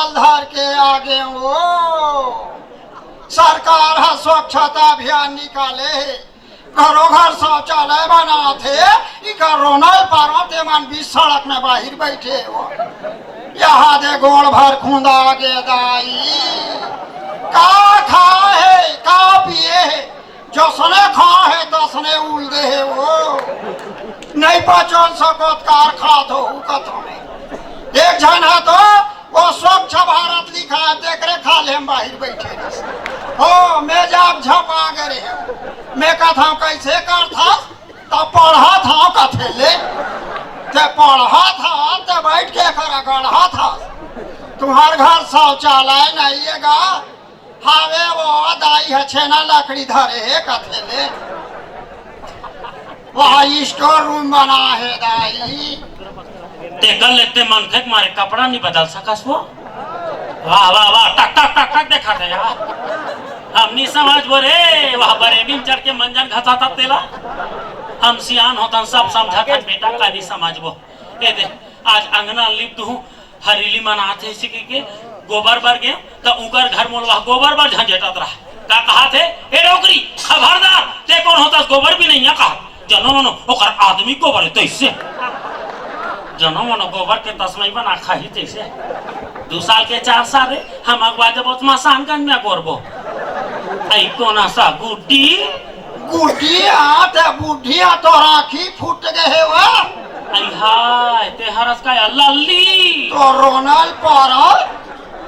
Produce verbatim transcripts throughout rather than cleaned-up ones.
धर के आगे वो सरकार ह स्वच्छता अभियान निकाले हे, घरो घर शौचालय बनात हे, इकर रोनल पारत हे, मन बीच सड़क में बाहिर बइठे हे वो। यहाँ दे गोड़ भर खुंदा गे दाई, का खाए हे, का पिए हे, जसने खाए हे, तसने उल दे हे वो। नहीं पहचान सकत कार खात हो, उ कथो में। एक झन ह तो वो स्वच्छ भारत लिखा हे, तेकरे खा ले हम बाहिर बइठे रहे। हो, मैं जाब झपा गे रहे। मैं कथव, "कैसे करथस?" त पढ़त हव कथे ले। ते पढ़त हव, ते बइठ के करा गढ़त हस। तुम्हार घर शौचालय नहीं हे गा? हावे वो दाई ह छेना लकड़ी धरे हे कथे ले। वहाँ स्टोर रूम बना हे दाई। तेकर ले ते मनखे के मारे कपड़ा नहीं बदल सकस वो। वाह, वाह, वाह, टक, टक, टक, टक देखाथे यार। हम नहीं समझबो रे, वह बरेबी में चढ़ के मंजन घसाथा तेला। हम सियान होथन, सब समझथन बेटा, का नहीं समझबो। ए दे, आज अंगना लिप दूँ, हरेली मनाथे इसी के, के गोबर बर गे, त उकर घर मोलवा गोबर बर झंझेटत रहा। का कहाथे, "ए डोकरी, खबरदार, ते कोन होथस गोबर बिनइया?" कहा, "जनो मनो, ओकर आदमी गोबर हे तइसे। जनो मनो गोबर के तसमई बना खाही तइसे। दू साल के चार साल रे, हम अगवा देबो त मसानगंज में गोरबो।" आई कोन असा गुड्डी? गुड्डी आ, ते बुढ़िया तोर आँखी फूट गे हे वा। आई हाय, ते हरस का या लल्ली? तो रोनल पारत।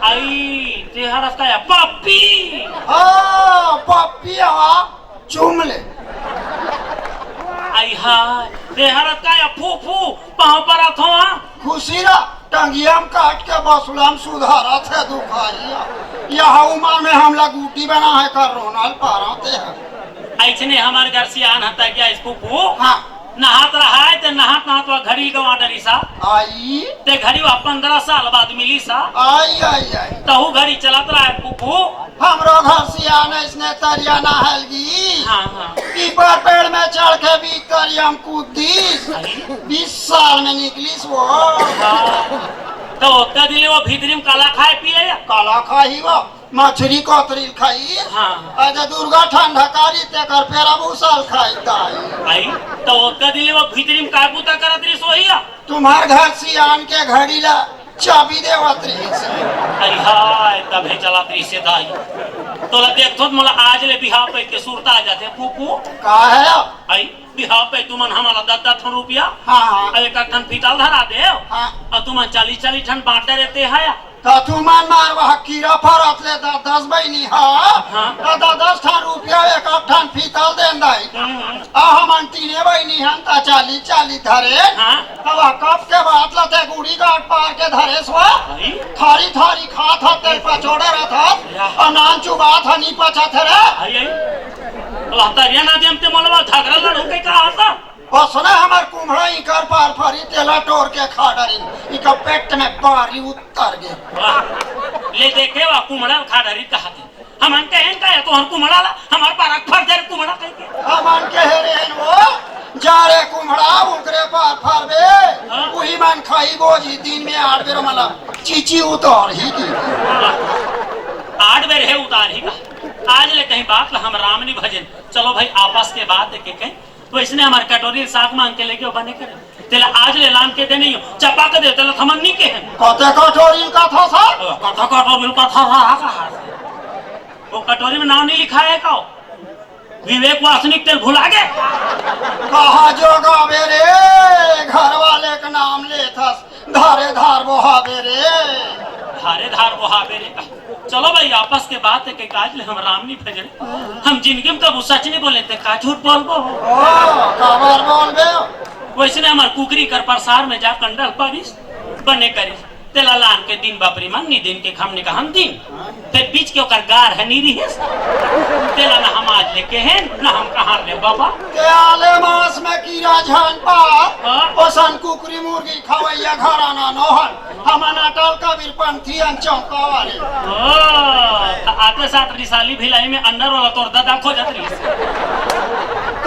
आई, ते हरस का या पप्पी? हाँ, पप्पी हवा, चूम ले। आई हाय, ते हरस का या फूफू, पाँव परत हवा। खुशी रह, टंगिया में काट के बसुला में सुधारथे दुखारिया। यह उमर में हमला गुड्डी बना हे का रोनल पारत हे। अइसने हमर घर सियान ह तरिया, इसको फू। हाँ। नहात रहा हे, ते नहात नहात वह घड़ी गवा डरिस हा। आई। ते घड़ी वह पंद्रह साल बाद मिलिस हा। आई, आई, आई। तहू घड़ी चलत रहा हे फूफू। हमरो घर सियान अइसने तरिया नहाय ल गिस। हाँ, हाँ। पीपर पेड़ में चढ़ के बीच तरिया में कूद दिस। आई। बीस साल में निकलिस वो। हाँ। त ओतका दिन ले वो भीतरी में काला खाय पिए या? काला खाही वो। मछरी कतरी ल खाई। हाँ। अरे दुर्गा ठंडा कारी तेकर पेरा भूसा ल खाई दाई। आई, त ओतका दिन ले वो भीतरी में काय बूता करत रहिस होही या? तुम्हार घर सियान के घड़ी ला चाबी देवत रहिस। आई हाय, तभे चलत रहिस हे दाई। तोला देखथों त मोला आज ले बिहाव पइत के सुरता आ जाथे, फूफू। का हे? आई, बिहाव पइत तुमन हमला दस दस ठन रुपया, हाँ, हाँ। अउ एक एक ठन फीता ल धरा देव। हाँ। अउ तुमन चालीस चालीस ठन बांट डरे ते हा। त तुमन मार वह कीरा फरत ले दस दस बहिनी हा। हाँ। त दस दस ठन रुपया एक एक ठन फीता ल देन दाई। हम्म। अउ हमन तीने बहिनी हन त चालीस चालीस धरे। हाँ। त वह कब के बात ल ते गुड़ी गांठ पार के धरेस वा। आई। थारी थारी खात हस ते पचोड़े रहत हस। या। अउ नान चुबात हस नी पचत हे रे। आई, आई। त हतरिया ना देम ते मोला झगरा लड़हू के का हस? ओ सुना, हमर कुम्हड़ा इकर पार फरी, तेला टोर के खा डरिन, इकर पेट में बारी उतर गे। वाह, ले देखे वा, कुम्हड़ा खा डरिन कहाथे। हमन कहेन का हे, तोहर कुम्हड़ा ला, हमर पारा फर दे रे कुम्हड़ा कहिके। हमन कहे रहेन वो, जा रे कुम्हड़ा, उकरे पार फरबे, हाँ। उही मन खाही बोजी, दिन में आठ बेर मला चीची उतारही की। वाह, आठ बेर हे उतारही का। आज ले कहीं बात ला हम राम नहीं भजेन। चलो भाई, आपस के बात हे के कहीं वइसने हमर कटोरी साग मांग के लेगे, बने करे। तेला आज ले लान के दे नहीं हो, चपा के दे, तेला थमन नहीं के हैं। कते कटोरी ल कथस? कते कटोरी ल कथस, हा, हा, हा। वो कटोरी में नाम नहीं लिखा हे का? विवेक वासनिक तेल भुला गे। कहाँ जोगाबे रे, घर वाले के नाम लेथस। धारे धार बोहाबे रे। धारे धार बोहाबे रे। चलो भाई, आपस के बात हे के काज ले हम राम नहीं भजे। हम जिंदगी में कबू सच नहीं बोले, ते का झूठ बोलबो? ओ, काबर बोलबे? वइसने हमर कुकरी कर परसार में जा कंडल परिस, बने करिस। तेला लान के दिन बापरी मन नी दिन के हमने कहा हम दिन। फेर बीच के ओकर गार ह नी रिहिस। तेला न हम आज ले केहेन, न हम कहाँ ले बाबा। ते आले मांस में कीरा झन पार, हाँ। ओसन कुकरी मुर्गी खवैया घराना नोहन। हमन अटल कबीर पंथी अन चौका वाले। ओ, त आते साथ रिसाली भिलाई में अंडर वाला तोर ददा खोजत रहिस।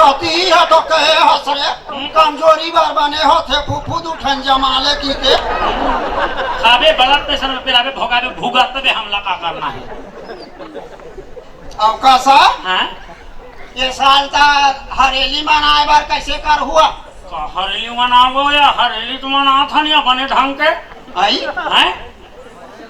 कती ह तो कहे हस रे। कमजोरी बर बने होथे फुफुद उठन जमाले की के। अबे blood pressure में पिराबे, भोगाबे, भूगा, तबे हमला का करना हे। अउ का सा? हाँ? ये साल त हरेली मनाए बर कइसे करहू? का हरेली मनाबो या? हरेली तो मनाथन या बने ढंग के। आई? हैं?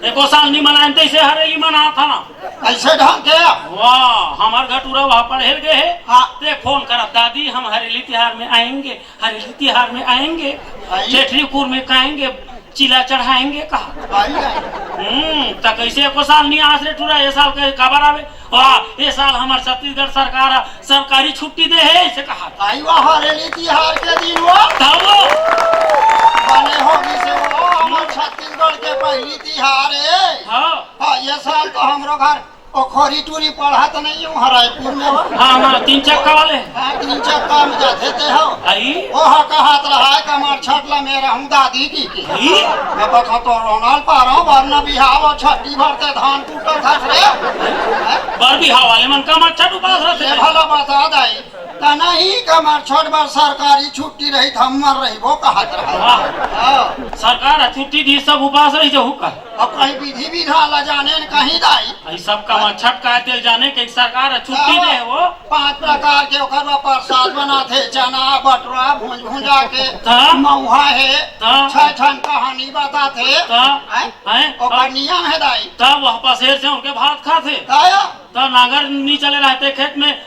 एको साल नी मनाएन तइसे हरेली मनाथन। कइसे ढंग के? वाह, हमर घर टूरा वहाँ पढ़े ल गे हे। हाँ। ते फोन करत, "दादी, हम हरेली तिहार में आएंगे।" हरेली तिहार में आएंगे, आई। चेठरी कुर में खाएंगे, चीला चढ़ाएंगे कहा। आई, आई। हम्म, त कइसे एको साल नी आस रे टूरा, ए साल के काबर आवे? वाह, ए साल हमर छत्तीसगढ़ सरकार ह सरकारी छुट्टी दे हे, अइसे कहा। आई वाह, हरेली तिहार के दिन वो। तब वो। बने होही से वो, हमर छत्तीसगढ़ के पहली तिहार हे। हाँ। हाँ, ए साल तो हमरो घर ओ खोरी टूरी पढ़त नहीं हूँ, हरायपुर में हो। हाँ, हाँ, तीन चक्का वाले। हाँ, तीन चक्का में जाथे ते हो। आई? ओह कहत रहा है, "कमर छटला में रहूं दादी जी की।" आई? मैं कहा तो रोनाल पा रहा हूँ, वरना बिहाव और छट्टी भरते धान कूटत हस रे। बर बिहाव वाले मन कमर छट उपास रहते ये हैं। भला बता दाई, त नहीं कमर छठ बर सरकारी छुट्टी रही, त हम मर रही, वो कहत रहा। वाह। हाँ। सरकार ह छुट्टी दी, सब उपास रही जाहू का? अब कहीं विधि विधान ला जाने न कहीं दाई। ई सब कमर छठ का तेल जाने के सरकार ह छुट्टी हाँ, दे हे वो। पांच प्रकार के ओकर बर प्रसाद बनाथे, चना, बटुरा, भूंज भुंजा के, हाँ। मऊहा हे, हाँ। छह ठन कहानी बताथे। हाँ। हैं? हैं? ओकर नियम हे दाई। तब वह पसेर से उनके भात खाथे। दाया। त नांगर नी चले रहते खेत में,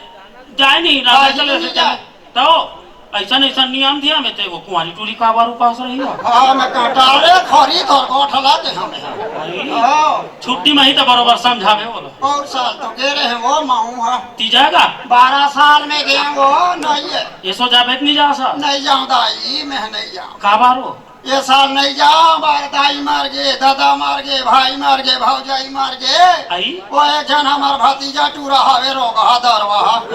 जाए नी, नांगर हाँ, चले नी रहते जाए। त अइसन, अइसन नियम दिया में ते वो कुंवारी टूरी काबर उपास रही हो? हाँ, मैं कटारे खरी तोर गोठला के हमें हैं। भाई, हाँ। छुट्टी में ही तो बरोबर समझावे बोलो। और साल तो गे रहे वो माऊ हा। ती जाएगा? बारह साल में गए वो, नहीं है। ये सो जाबे त नहीं जा सा? नहीं जाऊँ दाई, मैं नहीं जाऊँ। काबर हो? ये साल नहीं जाऊँ, बार दाई मर गे, दादा मर गे, भाई मर गे, भौजाई मर गे। आई? वो एक झन हमार भतीजा टूरा हवे, रोगहा दरवा। हाँ।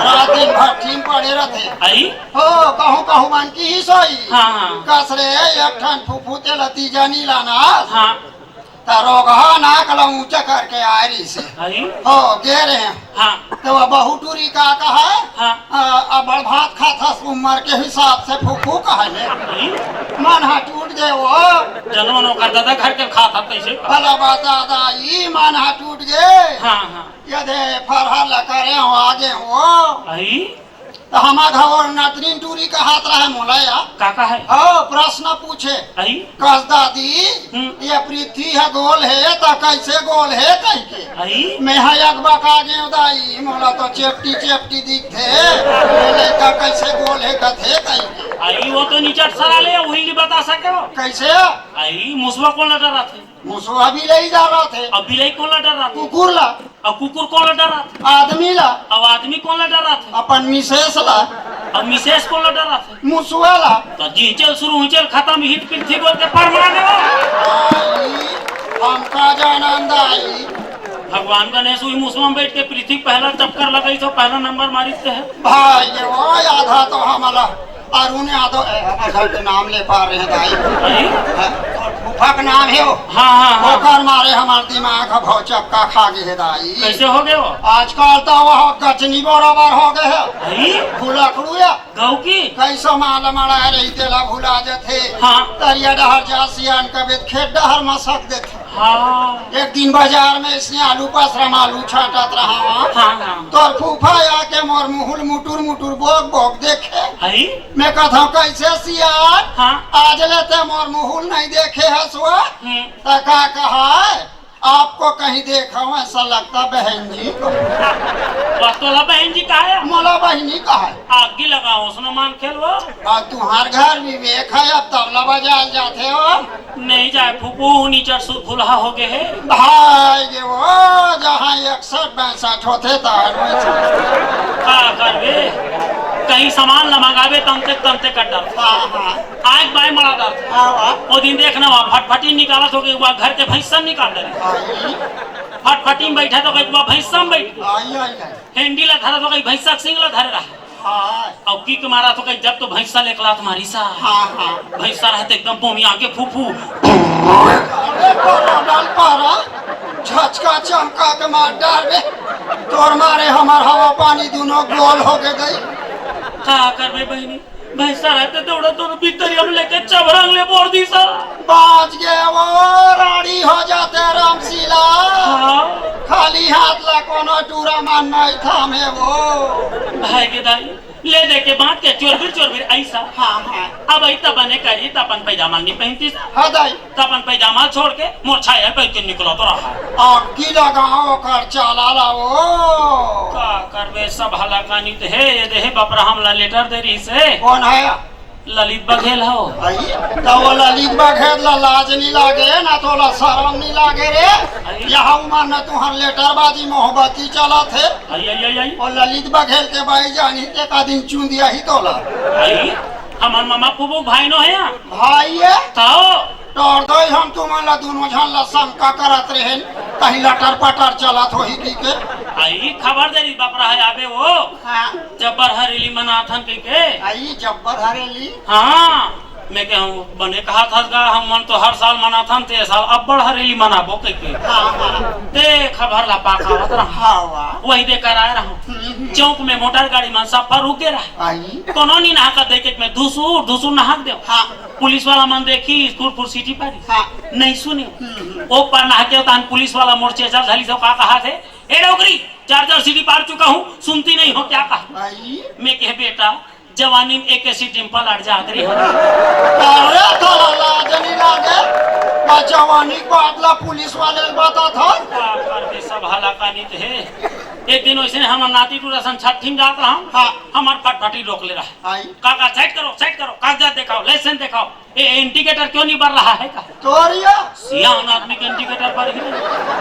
रात दिन भट्ठी में पड़े रहते। आई? हो, कहूँ, कहूँ मन की ही सोई। हाँ, हाँ। कस रे, एक ठन फूफू तेला तीजा नी लाना। हाँ। त रोगहा नाक ल ऊंचा करके आए रहिसे। हई? हो, गे रहे। हाँ। त वो बहू टूरी का कहा? हाँ। आ, अब्बड़ भात खाथस, उम्र के हिसाब से फूफू कहा ले। हई? मन हा टूट गे वो। जनवन ओकर दादा घर के खात हस तइसे। भला बता दाई, मन हा टूट गे। हाँ, हाँ। ये दे फरहर ला करे हो, आगे हो। हई? त हमा घवर नतनीन टूरी कहत रहे मोला या। का कहे? हो, प्रश्न पूछे। आई? कस दादी, हम्म। ये पृथ्वी ह गोल हे, त कइसे गोल हे कहिके। आई? मैं ह एक बका गेंव दाई, मोला तो चेपटी चेपटी दिखथे। बोले, त कइसे गोल हे कथे कहिके। आई, वो तो निचट सरा ले, वही नहीं बता सके हो। कइसे? आई, मुसवा कोन ला डराथे? मुसवा बिलई डराथे। अब बिलई कोन ला डराथे? कुकुर ला। अब कुकुर कोन ला डराथे? आदमी ला। अब आदमी कोन ला डराथे? अपन मिसेस ला। अब मिसेस कोन ला डराथे? मुसवा ला। त जिंचल शुरू हुइचल खतम हित पृथ्वी गोल के परमाणु। आई, हमका जानन दाई। भगवान गणेश उही मुसवा में बैठ के पृथ्वी पहला चक्कर लगाई तो पहला नंबर मारिस ते है। भाई, ये वो आधा तो हमला अरुण यादव, ए, असल के नाम ले पा रहे हैं दाई। अरे? हाँ, फूफा के नाम है वो। हाँ, हाँ, हाँ। ओकर मारे हमार दिमाग ह भौचक्का खा गे हे दाई। कइसे हो गे वो? आजकल तो वो गचनी बरोबर हो गे हे। अरे? भुलकड़ू या। गऊ की? कइसे माल मड़ाए रही तेला भुला जथे। हाँ। तरिया डहर जा सियान कबे खेत डहर मसक देथे। हाँ। एक दिन बाजार में इसने आलू पासरा में आलू छांटत रहा हूँ। हाँ, हाँ। तोर फूफा आके मोर मुहुल मुटुर मुटुर बोक बोक देखे। हई? मैं कहता हूँ, "कइसे सियान? हाँ। आज ले ते मोर मुहुल नहीं देखे हस वो?" हम्म। त का कहा है, "आपको कहीं देखा हूँ ऐसा लगता बहन जी को।" बस तोला बहन जी कहा है? मोला बहिनी कहा है। आगी लगाओ उसने मान खेलवा। अउ तुंहर घर विवेक हे, अब तबला बजाए ल जाथे हो। नहीं जाए फूफू, निचर सुर फुलहा हो गे हे। भाई गे वो, जहाँ इकसठ बैसठ होथे, तहाँ रोए। का करबे? कहीं सामान ल मंगाबे, तंते तंते कर डर। हाँ, हाँ। आग बाय मड़ा डर। हाँ, हाँ। ओ दिन देखना, वहाँ फटफटी निकालत हो गई, वहाँ घर के भैंसा निकाल डरे। हाँ, ये। फटफटी में बैठा तो कहीं वहाँ भैंसा में बैठ। हाँ, ये, ये। हेंडी ला धरा तो कहीं भैंसा के सिंग ला धरे रहा। हाँ। अउ किक मारा तो कहीं जब तो भैंसा लेकलात मारी सा। हाँ, हाँ। भैंसा रहते एकदम बोमी आगे फू फू। अरे कोरोनल पारा, झचका चमका के मार डारबे। तोर मारे हमार हवा पानी दुनो गोल हो गे दाई। का करबे बहिनी, भैंसा रहते दौड़ा तो भीतरी हम लेके चबरंग ले बोर दी सा। बाज गे वो। हाथ ला कोनो टूरा मन नहीं थामे वो। भाई के दाई, ले दे के बांध के चोरबिर चोरबिर ऐसा। हाँ, हाँ। अब आई त बने करी त अपन पैजामा नहीं पहनती सा। हाँ दाई। त अपन पैजामा छोड़ के मोर छाया पहन के निकलो तो रहा। आग की लगाओ कर चाला लाओ। का करबे, सब हलाकानी त हे, ये देहे बपरा हमला लेटर दे रही से। कौन है? ललित बघेल हो। आई, त वो ललित बघेल ला लाज नहीं लागे ना, तोला शरम नहीं लागे रे। आई। यहाँ उमर में तुहर लेटर बाजी मोहब्बती चलत हे। आई, आई, आई, आई। वो ललित बघेल के बाई जानी ते का दिन चुंदिया ही तोला। आई, हमर मामा फूफू भाई नो है यहाँ। भाई है? ताओ। तोर दो हम तुमन ला दोनों झन ला शंका करत रहेन, कहीं लटर पटर चलत होही की के। आई, खबर दे रही बपरा है आबे वो। हाँ। जब्बर हरेली मनाथन कहिके। आई जब्बर हरेली? हाँ, मैं कहूँ, बने कहा था गा, हम मन तो हर साल मनाथन, ते साल अब्बड़ हरेली मनाबो कहिके। हाँ, हाँ। ते खबर ला पाक आवत रहा। हाँ, वाह। वही दे कर आए रहा। हम्म, हम्म। चौक में मोटर गाड़ी मन सब पर रुके रहा। आई। कोनो नी नहा कर देखे, मैं धुसुर, धुसुर नहा दे। हाँ। पुलिस वाला मन देखी, स्कूल फुर सीटी पारी। हाँ। नहीं सुनी। हम्म, हम्म। ओ पर नहा के उतान पुलिस वाला मोर चेचा झाली से का कहा थे, "ए डोकरी, चार चार सीटी पार चुका हूँ, सुनती नहीं हो क्या?" कहा। आई। मैं कहे, "बेटा, जवानी में एक ऐसी डिंपल अड़ जात रही हो।" अरे, तोला लाज नहीं लागे? मैं जवानी के बात ला पुलिस वाले ले बता था। का करबे, सब हलाकानी त हे। एक दिन वैसे हमर नाती टूरा सन छठीम जात रहा, हाँ। हमर फटफटी रोक ले रहा। आई। "काका, साइड करो, साइड करो, कागजात दिखाओ, लाइसेंस दिखाओ, ये इंडिकेटर क्यों नहीं बर रहा है?" का तोरिया। सियान आदमी के इंडिकेटर पर ही नहीं।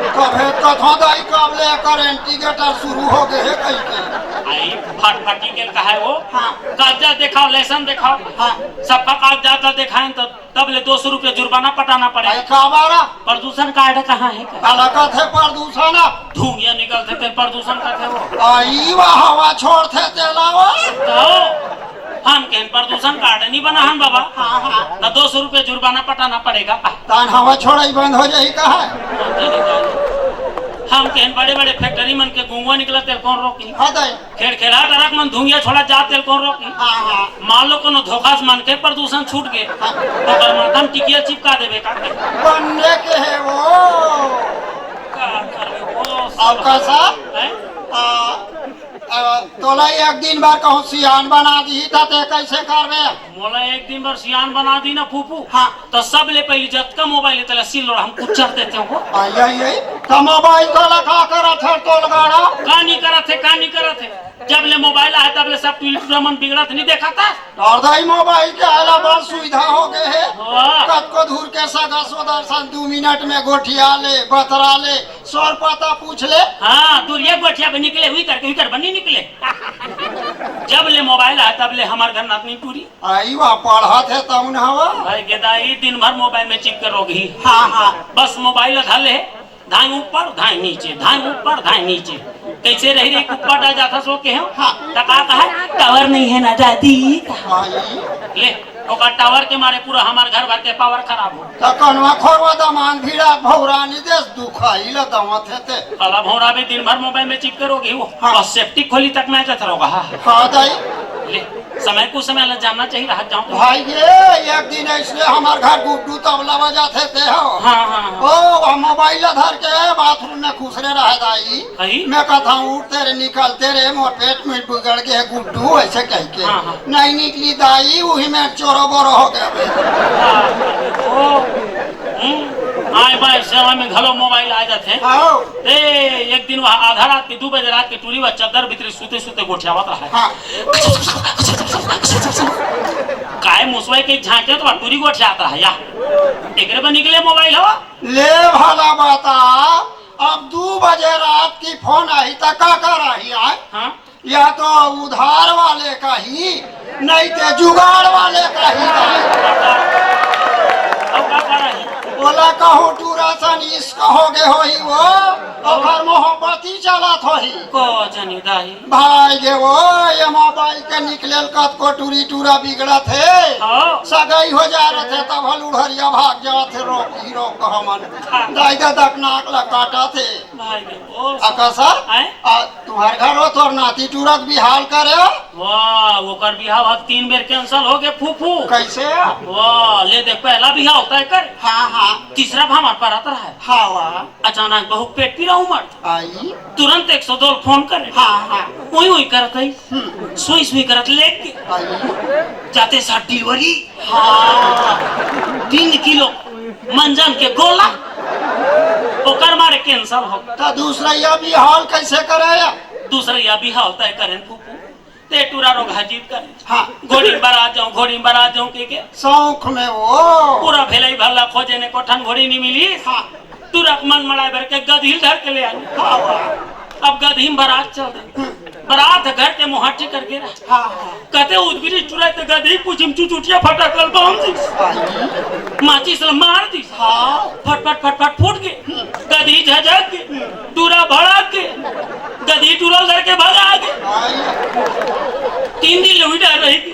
कभे कथो दाई कब ले एकर इंडिकेटर शुरू हो गए है कहीं के। आई फटफटी के कहा है वो। हाँ। "कागजात दिखाओ, लाइसेंस दिखाओ।" हाँ। सबका कागजात ला दिखाएं तो तब ले दो सौ रुपये जुर्माना पटाना पड़ेगा। आई का बारा? प्रदूषण कार्ड कहाँ है का? काला कथे प्रदूषण? धुइयां निकलथे ते प्रदूषण कथे वो। आई वाह, हवा छोड़थे तेला वो। तो हम कहें प्रदूषण कार्ड नहीं बना हन बाबा। हाँ, हाँ। तो दो सौ रुपये जुर्माना पटाना पड़ेगा। तान हवा छोड़ाई बंद हो जाही का है? हम कहें बड़े बड़े फैक्ट्री मन के गुंगवा निकला तेल कौन रोकी? हाँ दाई। खेड़खेड़ा ट्रक मन धुइयां छोड़ा जात तेल कौन रोकी? हाँ, हाँ। मान लो कोनो धोखा से मन के प्रदूषण छूट गए, हाँ। तो ओकर माथा में टिकिया चिपका देबे का? बन्ने के है वो। का करबे वो? अब का सा? हैं? आ, आ, तोला एक दिन बार कहूँ सियान बना दी था ते कैसे करबे? मोला एक दिन भर सियान बना दी ना फूफू, हाँ। तो सबले पहले जतका मोबाइल है, तेला सील लोड़ा हम कुचर देते हो। आई, आई, आई। तो मोबाइल तोला का करत है, टोलगाड़ा? का नहीं करत है, का नहीं करत है? जब ले मोबाइल आए, तब ले सब टूरी टूरा मन बिगड़त नहीं देखा था? और दाई मोबाइल के आला बड़ सुविधा हो गए है। वाह। कतको दूर के सगा सोदर सन दू मिनट में गोठिया ले, बतरा ले, सर पता पूछ ले। हाँ, दूरिया गोठिया पे निकले, हुई करके, हुई कर बनी निकले। जब ले मोबाइल आए, तब ले हमार घर नातनी टूरी। आई वाह, पढ़त है तउन हवा। भाई गेदाई दिन भर मोबाइल में चिपके रहोगी। हाँ, हाँ। बस मोबाइल धर ले, धाई ऊपर, धाई नीचे, धाई ऊपर, धाई नीचे। कैसे रही रही कुप्पा डा जाथा सो के हो? हाँ। त का कहा? टावर नहीं है ना दादी। आई। ले, ओकर टावर के मारे पूरा हमार घर भर के पावर खराब हो। त कनवा खोरवा दमान भिड़ा भौरा नहीं देस दुखाई ल दवत है ते। काला भौरा भी दिन भर मोबाइल में चिपके रहोगी वो। हाँ। और सेफ्टी खोली तक मैं जत रहोगा। हाँ। हाँ दाई। ले, समय कुछ समय ला जानना चाहिए, रह जाओ। भाई ये एक दिन ऐसने हमार घर गुड्डू तबला बजात हे ते हो। हाँ, हाँ, हाँ। ओ, वह मोबाइल धर के बाथरूम में खुसरे रहे दाई। हई? मैं कहता हूँ, "उठते रे, निकलते रे, मोर पेट में बिगड़ गए गुड्डू," ऐसे कह के। हाँ, हाँ। नहीं निकली दाई, वही में चोरो बोरो हो गया बे। हाँ, ओ, हम्म, आए बाय सेवा में घलो मोबाइल आ जाते हैं। आओ। ए, एक दिन वह आधा रात के दो बजे रात के टूरी वह चद्दर भीतरी सूते सूते गोठियावत रहा है। हाँ। काय मुसवा के झांके तो टूरी गोठियात रहा है या। एकरे पर निकले मोबाइल हो। ले भला बता, अब दो बजे रात की फोन आई त का कर रही है? हाँ। या तो उधार वाले का ही, नहीं ते जुगाड़ वाले का ही। अब का कर रही? बोला कहूँ टूरा सन इश्क हो गए हो ही वो, ओकर मोहब्बती चलत हो ही। को जनी दाई। भाई गे वो, ये मोबाइल के निकलेल कतको टूरी टूरा बिगड़त हे। हाँ। सगाई हो जा रहे थे, तब हल उड़हरिया भाग जात हे, रोक ही रोक हमन। हाँ। दाई ददक नाक ला काटत हे। भाई गे वो। अकसा? हैं? आ, तुम्हार घर हो, तोर नाती टूरा के बिहाव करे हो? वाह, ओकर बिहाव अब तीन बेर cancel हो गए, फूफू। कैसे? वाह, ले देख, पहला बिहाव तय कर। हाँ, हाँ। तीसरा भांवर परत रहा है। हाँ, वाह। अचानक बहुत पेट पीरा उमड़। आई। तुरंत एक सौ दो फोन करे। हाँ, हाँ। उई उई करत आई। हम्म। सुई सुई करत लेके। आई। जाते साथ डिलीवरी। हाँ। तीन किलो मंजन के गोला। ओकर मारे कैंसिल हो। तो दूसरा ये भी हाल कैसे करे? दूसरा ये भी हाल तय करें फूफू। ते टूरा रोग हाजिर कर। हाँ। घोड़ी बरात जाऊं, घोड़ी बरात जाऊं के के। शौक में वो। पूरा भेलई भल्ला खोजे ने कोठन घोड़ी नहीं मिली। हाँ। टूरा के मन मड़ाए बर के गधी धर के ले आनी। हाँ, वाह। अब गधी में बरात चल रही। बरात घर के मुहाटी कर गिरा। हाँ, हाँ। कहते उदबिरी टूरा ते गधी पूछिम चुचुटिया फटाकल बम जी। हाँ। माचिस ल मार दी। हाँ। फट फट फट फट फूट के। गधी झझक के। टूरा भड़क के। गधी टूरा ल धर के भगा के। तीन दिन लुई डर रही थी।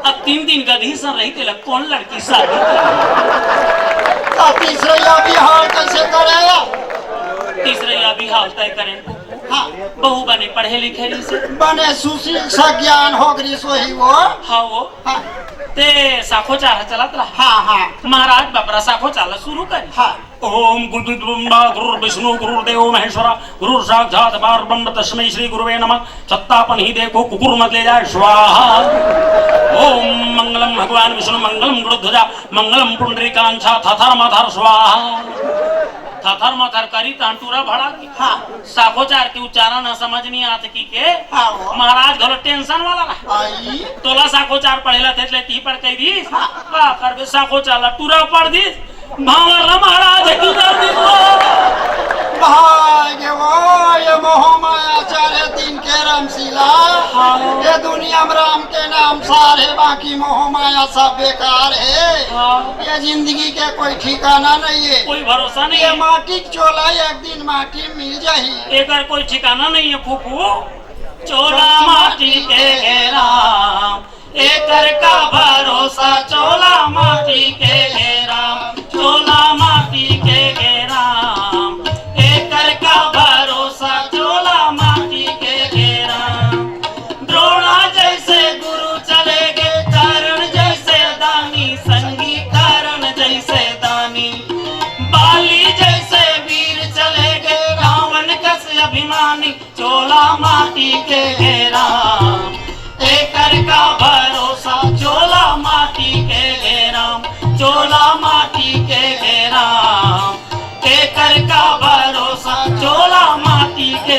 अब तीन दिन गधी सन रही तेला कौन लड़की शादी करे? तो तीसरा ये भी हाल कैसे करे? तीसरा ये भी हाल तय करें। हाँ। बहू बने पढ़े लिखे रही से। बने सुशील सज्ञान हो गई सोही वो। हाँ वो। हाँ। ते साखोचार चलत रहा। हाँ, हाँ। महाराज बपरा साखोचार शुरू करी। हाँ। ओम गुरु ब्रह्मा गुरु विष्णु गुरु देव महेश्वरा गुरु साक्षात पार ब्रह्म तस्मै श्री गुरुवे नमः। छत्ता पनही देखो कुकुर मत ले जाए स्वाहा। ओम मंगलम भगवान विष्णु मंगलम गुरु ध्वजा मंगलम पुंडरी कांक्षा थथर मथर स्वाहा। थथर मथर करी तहन टूरा भड़ा की। हाँ। साखोचार के उच्चारण ह समझ नहीं आत की के। हाँ, वो। महाराज घलो टेंशन वाला रहा। आई। तोला साखोचार पढ़ेला थे, इसलिए ती पर कह दी। हाँ। का करबे साखोचार ला टूरा पढ़ दी। भांवर ला महाराज की कर दी वो। भाग्य वो, ये मोह माया चारे दिन के रामशीला। हाँ। ये दुनिया में राम के नाम सार है, बाकी मोह माया सब बेकार है। हाँ। ये जिंदगी के कोई ठिकाना नहीं है। कोई भरोसा नहीं ये है। माटी के चोला एक दिन माटी में मिल जाही। एकर कोई ठिकाना नहीं है फूफू। चोला माटी के हे राम, एकर का भरोसा चोला माटी के हे राम, चोला माटी के हे राम, एकर का भरोसा चोला माटी के हे राम। द्रोणा जैसे गुरु चले गे, कर्ण जैसे दानी, संगी कर्ण जैसे दानी, बाली जैसे वीर चले गे, रावण कस अभिमानी, चोला माटी के हे राम, एकर का भरोसा चोला माटी के हे राम, चोला माटी के हे राम, एकर का भरोसा चोला माटी के